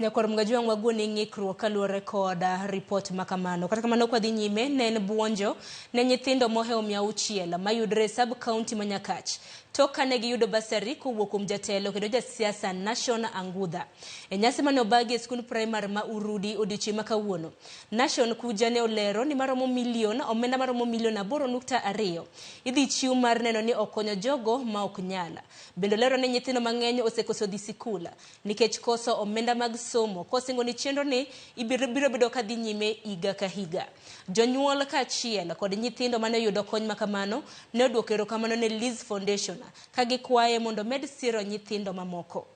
Nyakwar Mgajwang' wagone ng'ikruok kaluwore kod ripot ma kamano. Kata kamano kwadhi nyime ne en buonjo ne nyithindo mohewo 600 mayudre e sub county ma Nyakach tok kane giyudo basari kowuok kuom jatelo kendo jasiasa Nashon Angudha. E nyasi mane obagi e skund primar ma Urudi odiochieng' ma kawuono, Nashon Kuja ne olero ni maromo milion omenda maromo milion 8.2 idhi chiw mar neno ni okonyo jogo ma ok nyal. Bende olero ni nyithindo mang'eny osekoso dhi sikul nikech koso omenda mag somo kosingo ni chenro ni ibiro bedo ka dhi nyime higa ka higa. Jonyuol kaachiel kod nyithindo mane oyudo kony ma kamano ne oduoko erokamano ne Liz Foundation ka gikwaye mondo omed siro nyithindo mamoko.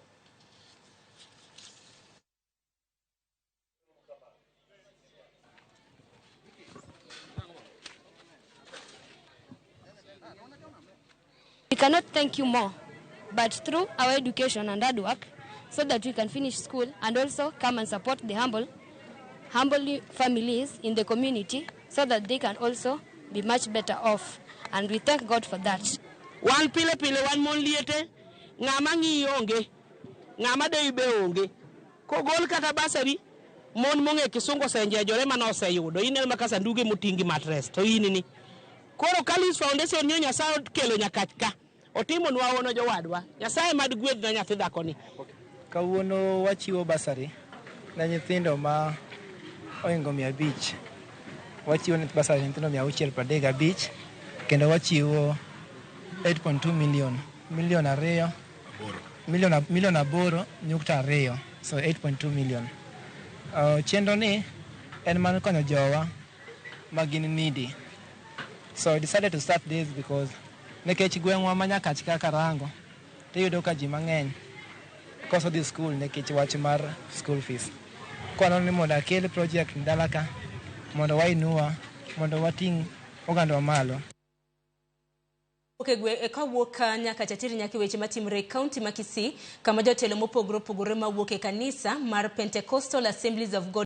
We cannot thank you more, but through our education and hard work, so that we can finish school and also come and support the humble families in the community so that they can also be much better off. And we thank God for that. Wan pile pile wan mon liete, ng'ama ng'iyi onge, ng'ama dewi be onge. Kogol kata basari, mon mong'e kisungu osenjejore mane oseyudo. Ineno maka sanduge moting' gi matres to in ni. Koro Kalis Foundation nyo Nyasaye okelo Nyakach ka. Otimonwa hono jowadwa. Nyasaye mad gwedhna nyathi dhakoni. Kawuono wachiwo basari ne nyithindo ma ohingo 500. Wachiwo basari ne nyithindo 635 kendo wachiwo 8.2 million, milion ariyo, milion 8.2, so 8.2 million. Chenro ni en mar konyo jowa ma gin needy. So I decided to start this because nikech gweng'wa ma Nyakach kaka rango tiyudo ka ji mang'eny koso dhi school nikech wach mar school fees. Koro ni mondo akel project dala ka mondo wainua mondo wating' oganda wa malo. Kawuok nyaka chatir nyaka weche matimore e kaunti ma Kisii kama jotelo mopogore opogore mawuok e kanisa mar Pentecostal Assemblies of God.